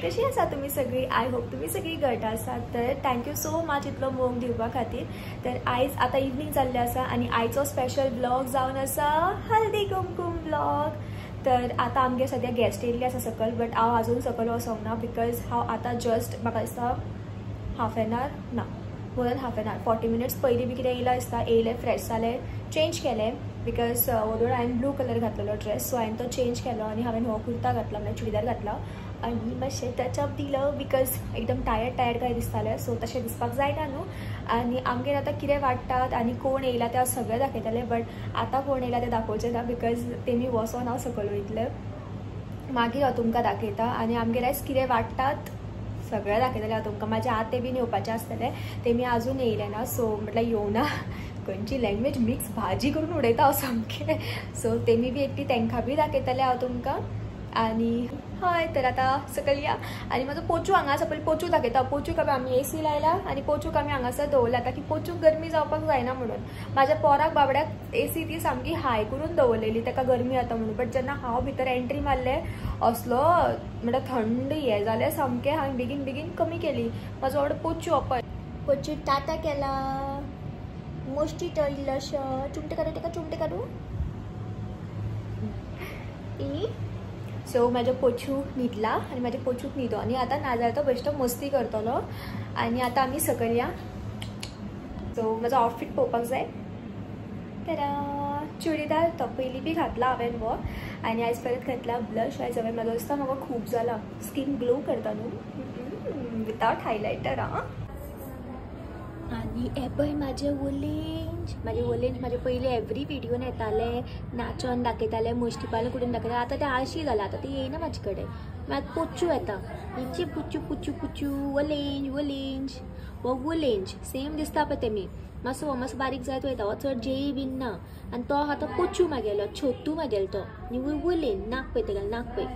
कशी आसा तुमी सगळी? I hope तुमी सगळी घट आसात. तर thank you so much इतलो मोग दिवपा खातीर. तर आयज आतां इवनींग जाल्लें आसा आनी आयचो स्पेशल ब्लॉग जावन आसा हल्दी कुमकुम ब्लॉग. तर आतां आमगेर सद्या गेस्ट येयल्ले आसा सकयल, बट हांव आजून सकयल वचोंक ना because हांव आतां जस्ट म्हाका दिसता हाफ एन our ना more than half an hour 40 minutes पयलीं बी कितें येयलां दिसता. येयलें, फ्रेश जालें, चेंज केलें because वोदोळ हांवें ब्लू कलर घातलेलो ड्रेस, सो हांवें तो चेंज केलो आनी हांवें हो कुर्ता घातला, म्हळ्यार चुडीदार घातला आनी मातशें टचअप दिलो because एकदम टायर्ड टायर्ड काय दिसतालें. सो तशें दिसपाक जायना न्हू. आनी आमगेर आतां कितें वाडटात आनी कोण येयला तें हांव सगळें दाखयतलें, बट आतां कोण येयला तें दाखोवचें ना because तेमी वचोन हांव सकयल वयतलें, मागीर हांव तुमकां दाखयता. आनी आमगेर आयज कितें वाडटात सगळें दाखयतलें हांव तुमकां. म्हाजे आते बीन येवपाचें आसतलें, तेमी आजून येयलें ना, सो म्हटल्यार येवना. खंयची लँग्वेज मिक्स भाजी करून उडयता हांव सामकें. सो तेमी बी एकटी तेंकां बी दाखयतलें हांव तुमकां. आनी हय, तर आतां सकयल या. आनी म्हाजो पोचू हांगा आसा, पयलीं पोचू दाखयता. पोचूक आमी एसी लायला आनी पोचूक आमी हांगासर दवरला ताकी पोचूक गरमी जावपाक जायना म्हणून. म्हाज्या पोराक बाबड्याक एसी ती सामकी हाय करून दवरलेली, ताका गरमी जाता म्हणून. बट जेन्ना हांव भितर एंट्री मारलें असलो म्हणल्यार थंड हें जालें सामकें, हांवें बेगीन बेगीन कमी केली. म्हाजो बाबडो पोचू अपय पोचू टाटा केला, मोस्टी तो इल्लोसो चिमटे काडू, ताका चिमटे काडू. सो म्हाजो पोचू न्हिदला आनी म्हाज्या पोचूक न्हिदो आनी आतां नाजाल्यार तो बेश्टो मस्ती करतलो. आनी आतां आमी सकयल या. सो म्हाजो आउटफीट पळोवपाक जाय. तर चुडीदार तो पयलीं बी घातला हांवें हो, आनी आयज परत घातला. ब्लश आयज हांवें म्हाजो दिसता म्हाका खूब जाला, स्कीन ग्लो करता न्हू वितावट हायलायटर. आं, आनी हे पळय म्हाजें वोलेंज, म्हाजें वोलेंज म्हाजे पयलीं एवरी व्हिडियोन येतालें, नाचोन दाखयतालें, मुश्टीपाल करून दाखयतालें. आतां तें आळशी जालां, आतां तें येयना म्हाजे कडेन. मागीर पोचू येता, हेची पुचू पुचू पुचू वोलेंज वोलेंज हो वोलेंज सेम दिसता पळय तेमी. मातसो हो मातसो बारीक जायत वयता, हो चड जेई बीन ना. आनी तो आतां पोचू म्हागेलो, छोटू म्हागेलो तो. आनी वोलेंज नाक पळय तेगेलें, नाक पळय.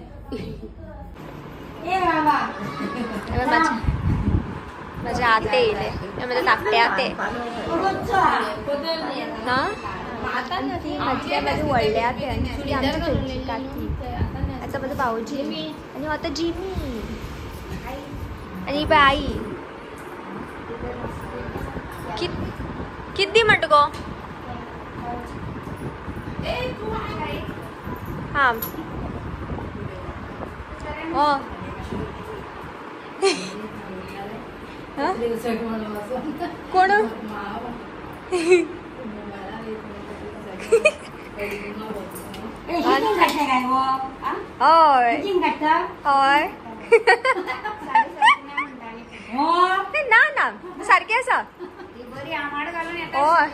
माझे आते येयले, म्हजे धाकटे आते. हा, माझे माझे व्हडले आते आनी ती आमची थंयची काकी. आतां म्हजो भावजी आनी आतां जिमी आनी पळय आई. कित दी म्हणटा गो? हां हो कोण? हय हय, ना ना सारकें आसा. हय,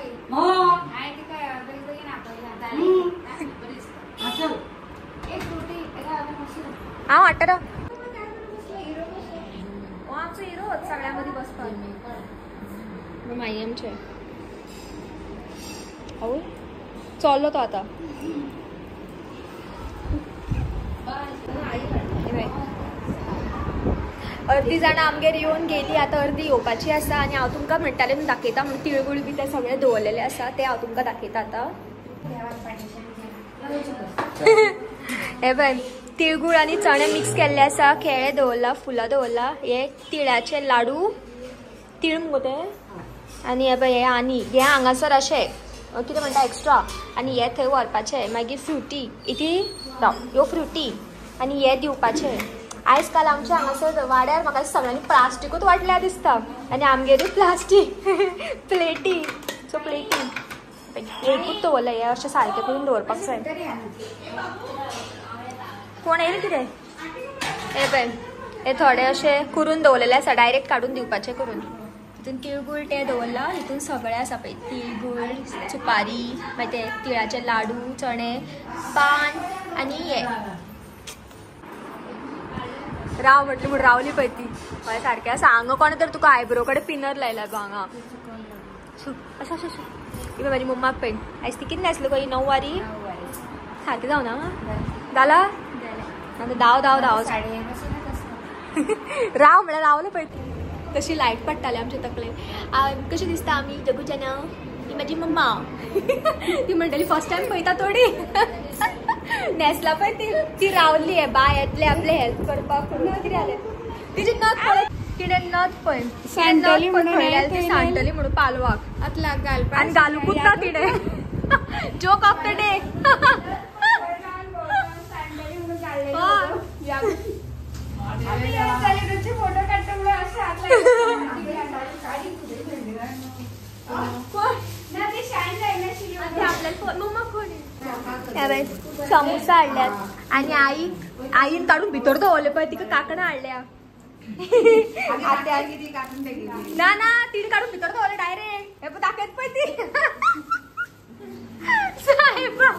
हांव हाडटा. आमचो हिरो सगळ्यांमध्ये बसपाक माई आमचे आवय चल्लो तो आतां. अर्दी जाणां आमगेर येवन गेली, आतां अर्दी येवपाची आसा. आनी हांव तुमकां म्हणटालें दाखयता म्हणून तिळगुळ बी ते सगळे दवरलेले आसा, ते हांव तुमकां दाखयता आतां. हे पळय तिळगुळ आनी चणे मिक्स केल्ले आसा, केळे दवरला, फुलां दवरला, हे तिळाचे लाडू, तीळ मुगो ते. आनी हे पळय हे आनी हे हांगासर अशें कितें म्हणटा एक्स्ट्रा, आनी हे थंय व्हरपाचे. मागीर फ्रुटी इती राव, ह्यो फ्रुटी आनी हे दिवपाचे. आयज काल आमच्या हांगासर वाड्यार म्हाका सगळ्यांनी प्लास्टिकूच वांटल्या दिसता, आनी आमगेरूय प्लास्टीक प्लेटी. सो प्लेटी एकूच दवरलें, हे अशें सारकें करून दवरपाक जाय. कोण येयलें कितें? हे पळय हे थोडे अशे करून दवरलेले आसा, डायरेक्ट काडून दिवपाचे करून. हितून तिळगुळ ते दवरला, हितून सगळें आसा पळय, तिळगुळ, सुपारी, मागीर ते तिळाचे लाडू, चणे, पान आनी हे. राव म्हटलें म्हूण रावली पळय ती. हय सारकें आसा. हांगा कोणें तर तुका आयब्रो कडेन पिनर लायला गो हांगा. अशें अशें अशें ही पळय म्हाजी मम्माक पळय. आयज ती कितें न्हेसली गो ही णववारी? सारकें जावना जाला? धांव धांव धांव राव म्हळ्यार रावलें पळय ती. तशी लायट पडटाली आमच्या तकलेन. कशें दिसता आमी जगू जाणा? ही म्हाजी मम्मा. ती म्हणटाली फर्स्ट टायम पळयता थोडी. नेसला पळय ती ती रावली आहे बाय येतले आपले हेल्प करपाक कितें जालें तिची नथ पळय तिणें नथ पळय सांडटली म्हणून ती सांडटली म्हणून पालवाक घालपाक आनी घालूंकूच ना तिणें. Joke of the day. Photo काडटा म्हणून अशें हात समोसा हाडल्यात आनी आई आईन काडून भितर दवरले पळय तिका कांकणां हाडल्या. ना ना तिणें काडून भितर दवरले डायरेक्ट हे पळय दाखयत पळय ती. सायबा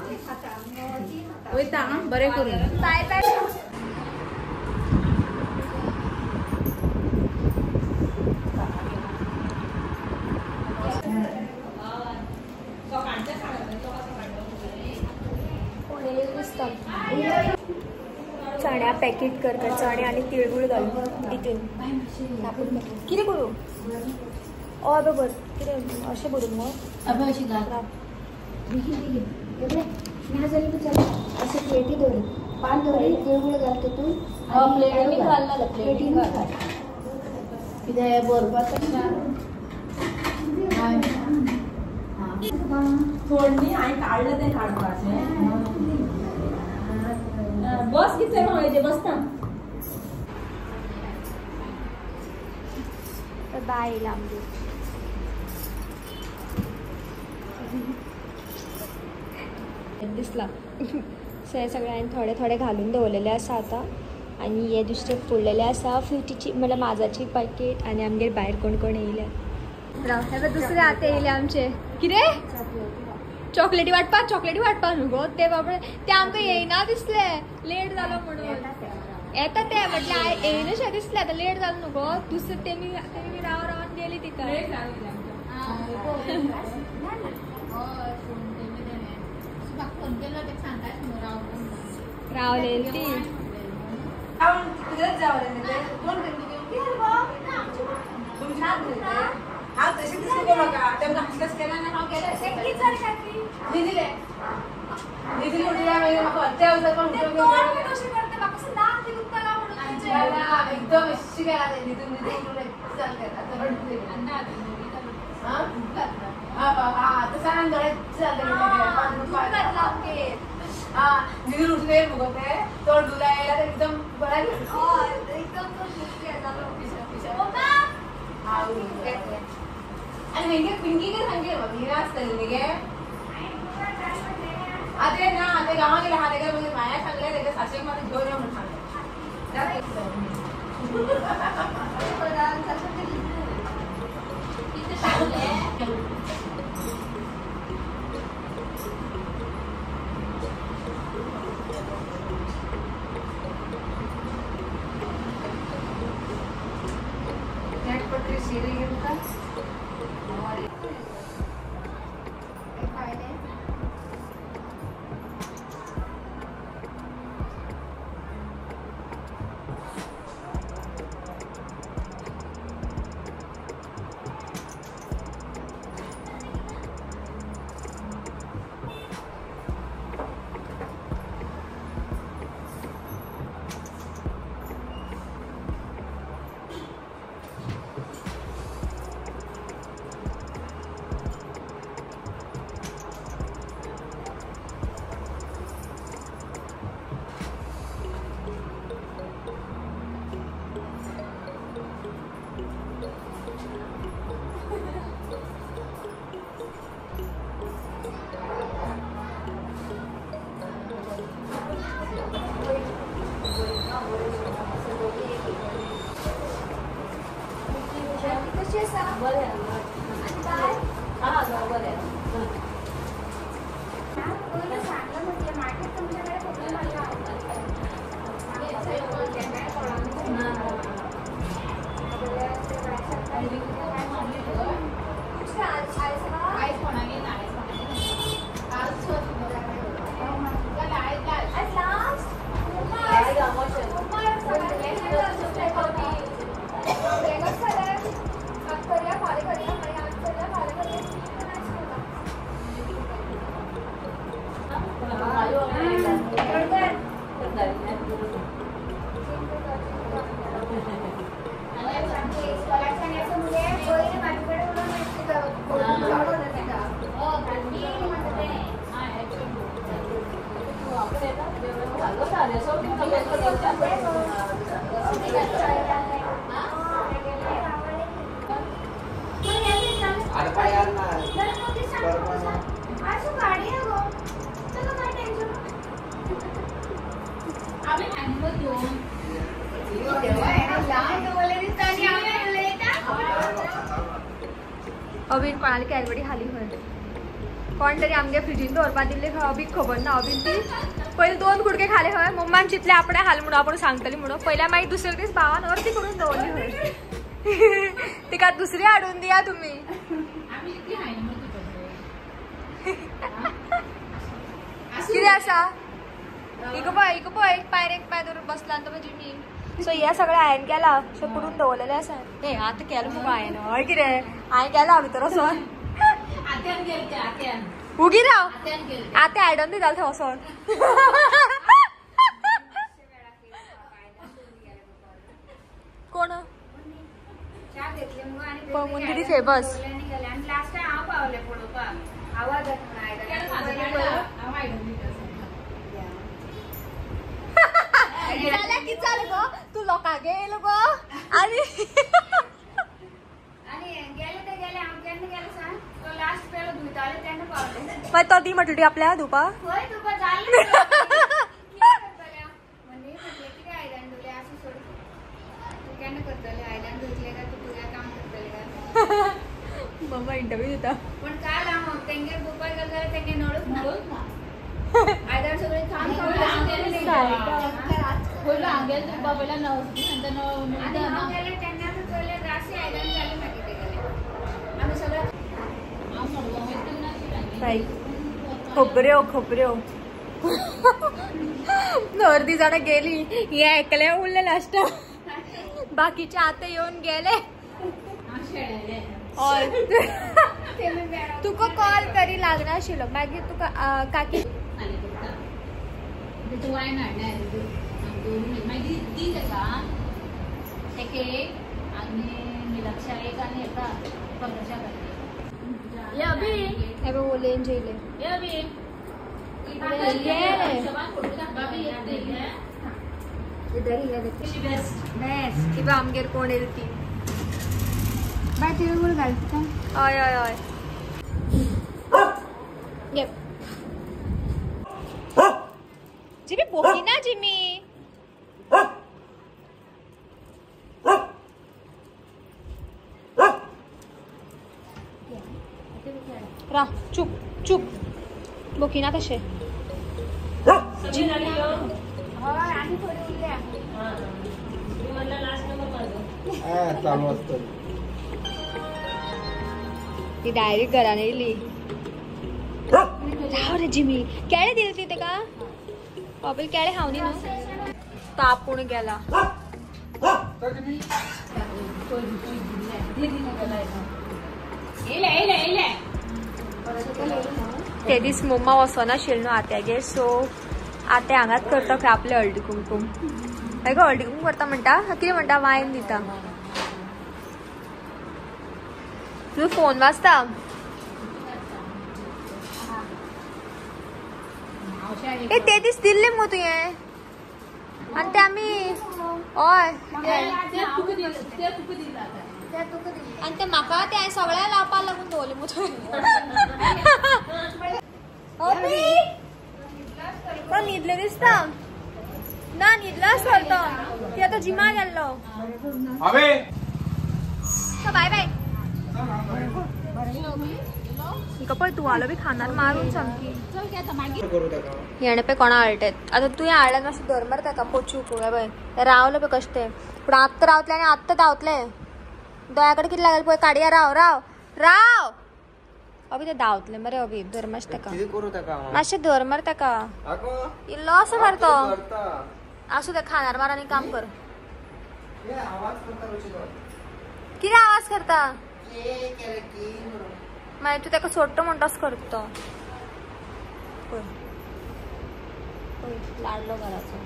वयता बरें करून बाय बाय. चण्या पॅकेट करता चणे आनी तिळगुळ घालून तितून कितें करूं? हय बरोबर कितें अशें करूं मगो अशें प्लेटी दवर पान दवर तिळगुळ घाल तितून प्लेटीन घाल ना प्लेटीन घाल कितें बरोवपाक फोडणी हांवें काडलें तें काडपाचें बस कितले मावळेचें बसता. बाय येयला आमगेर. दिसला सो हे सगळें हांवें थोडे थोडे घालून दवरलेले आसा आतां आनी हे दुसरे फोडलेले आसा फ्रुटीची म्हणल्यार माजाची पॅकेट आनी आमगेर भायर कोण कोण येयल्या. राव हे दुसरे आतां येयले आमचे कितें चॉकलेटी वांटपाक चॉकलेटी वांटपाक न्हू गो ते बाबडे ते आमकां येयना दिसले लेट जालो म्हणून येता ते म्हटल्यार येयनशें दिसलें आतां लेट जालो न्हू गो दुसरे तेमी तेमी राव रावन गेली तिका. रावलेली ती हांव तशें दिसलें गो म्हाका तेमकां हांसलेंच केलें आनी हांव गेलें न्हिदिलें न्हिदिलें म्हणल्यार मागीर म्हाका हत्या वचपाक एकदम अशी गेला न्हिदून न्हिदून जालें आतां सांग दोळे जालें न्हिदून उठले मुगो ते तोंड धुला येयला एकदम बरें आनी हेंगे पिंकी कितें सांगलें मम्मी आसतलें न्ही गे आतां ना आतां गांवां गेलें आहा तेका मागीर माया सांगलें तेका साशेक मात घेवन यो म्हूण सांगलें. At last, अबीन कोणाली कॅलवडी खाली खंय कोण तरी आमगे फ्रिजीन दवरपा दिल्ली खंय अबीक खबर ना. अबीन ती पयले 2 कुडके खाले खंय मम्मान चितले आपणे हाल म्हणून आपूण सांगतली म्हणून पयल्या मागीर दुसरे दीस भावान अर्दी करून दवरली खंय. तिका दुसरी हाडून दिया तुमी. कितें आसा इको पळय इको पळय एक पायर एक पाय धरून बसला तो जिमी. सो हे सगळें हांवें केलां सो करून दवरलेलें आसा. हे आतां केलां मुगो हांवें हय कितें हांवें केलां भितर वचोन उगी राव आतां हाडून दितालें थंय वचोन. कोण मुंगिरी फेमस. जाल्यार कितें जालें गो तूं लोकांगे येयलो गो आनी मागीर तो दी म्हटली आपल्या धुवपा. मम्मा इंटरव्यू दिता. पण काल हांव तेंगेर धुवपाक गेलें जाल्यार तेंगे नळूच ना. आयदन सगळें काम पयलो हांगेर धुवपा पयल्या नळ नंतर हांव गेलें तेन्ना चोयलें राशी आयदन जालें मागीर ते गेलें आमी सगळें. खबऱ्यो खबऱ्यो अर्दी जाणां गेली हे एकले उरले लास्टाक बाकीचे आतां येवन गेले. हय तुका कॉल तरी लागनाशिल्लो मागीर तुका काकी आमगेर कोण येयली ती बाय तिळगुळ घालता. हय हय हय जिमी बोकी ना जिमी. रा चुप चुप बोकी ना तशें. ती डायरेक्ट घरान येयली. राव रे जिमी केळे दिली ती तेका बाबल केळे खावनी न्हू तापून गेला. ते दीस मम्मा वचनाशिल्लें न्हू आत्यागेर सो आत्या हांगाच करता खंय आपलें हळदी कुमकुम. हय गो हळदी कुमकुम करता म्हणटा कितें म्हणटा वायन दिता. तुजो फोन वाजता. ए ते दीस दिल्ले मुगो तुवें आनी ते आमी हय आनी ते म्हाका ते हांवें सगळ्या लावपाक लागून दवरले मुगो तुवें. तो न्हिदले दिसता ना न्हिदलो आसतलो तो ती आतां जिमा गेल्लो. बाय बाय. हिका पळय तुवालो बी खांदार मारून सामकी. हेणें पळय कोणा हाडलें आतां तुवें हाडलें मातशें धर मरे ताका पोचू पळय पळय रावलें पळय कशें तें पूण आत्तां रावतलें आनी आत्तां धांवतलें. दोळ्या कडेन कितें लागलें पळय काडया राव राव राव. अभी तें धांवतलें मरे अभी धर मातशें ताका मातशें धर मरे ताका इल्लो असो मरे तो आसूं तें खांदार मार आनी काम कर. कितें आवाज करता मागीर तूं ताका सोडटा म्हणटा तसो करता तो. पळय पळय लाडलो घराचो.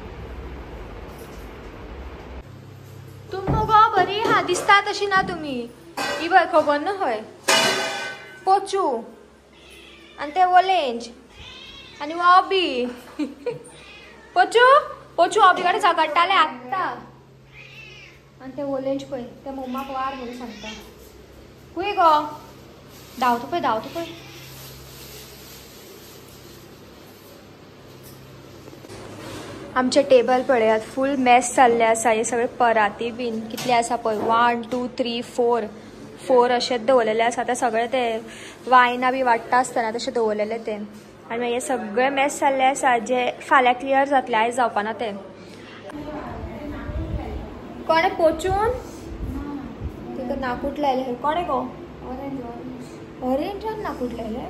तूं मुगो बरी हा दिसता तशी ना तुमी ही पळय खबर ना खंय पोचू आनी ते ओलेंज आनी हो अबी पोचू पोचू अबी कडेन झगडटाले आत्तां. आनी ते ओलेंज पळय त्या मम्माक वार म्हणून सांगता. खूंय गो धांवता पळय धांवता पळय. आमचें टेबल पळयात फूल मेस जाल्लें आसा. हे सगळे पराती बीन कितले आसा पळय 1 2 3 4 4 अशेंच दवरलेले आसा. आतां सगळे ते वायना बी वाडटा आसतना तशें दवरलेले ते. आनी मागीर सगळे मेस जाल्ले आसा जे फाल्यां क्लियर जातले, आयज जावपाना ते. कोणें पोचून तिका नाकूट लायलें. कोणें गो ऑरेंजान नाकूट लायलें.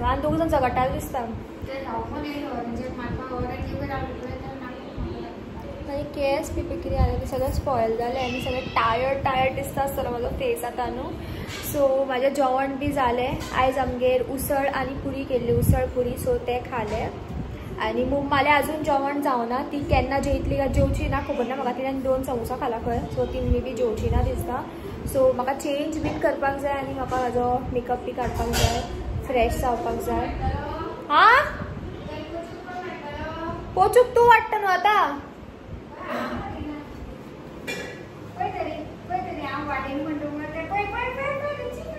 आनी दोग जाण झगडटाले दिसता. मागीर केस बी कितें जालें ते सगळें स्पॉयल जालें आनी सगळें टायर्ड टायर्ड दिसता आसतलो म्हजो फेस आतां न्हू. सो म्हाजें जेवण बी जालें. आयज आमगेर उसळ आनी पुरी केल्ली, उसळ पुरी. सो तें खालें. आनी मम्मालें अजून जेवण जावना, ती केन्ना जेयतली काय जेवची ना खबर ना म्हाका. तिणें 2 समोसा खाला खंय, सो ती मे बी जेवची ना दिसता. सो म्हाका चेंज बीन करपाक जाय आनी म्हाका म्हाजो मेकअप बी काडपाक जाय, फ्रेश जावपाक जाय. आं पोचूक तूं वाडटा न्हू आतां.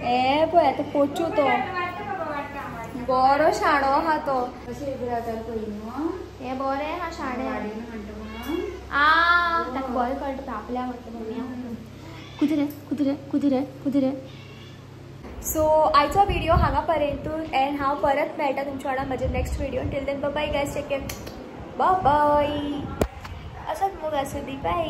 ए पळय आतां पोचू तो बरो शाणो आहा तो. हे बरें आहा शाणे. आ ताका बरें कळटा आपल्या म्हणटा मम्मी. कुदिरे कुदिरे कुदिरे कुदिरे. सो आयचो व्हिडिओ हांगा पर्यंतूच एंड हांव परत मेळटा तुमच्या वांगडा म्हजे next video. Till then bye guys, take care, bye. असोच मोग आसूं दी, बाय.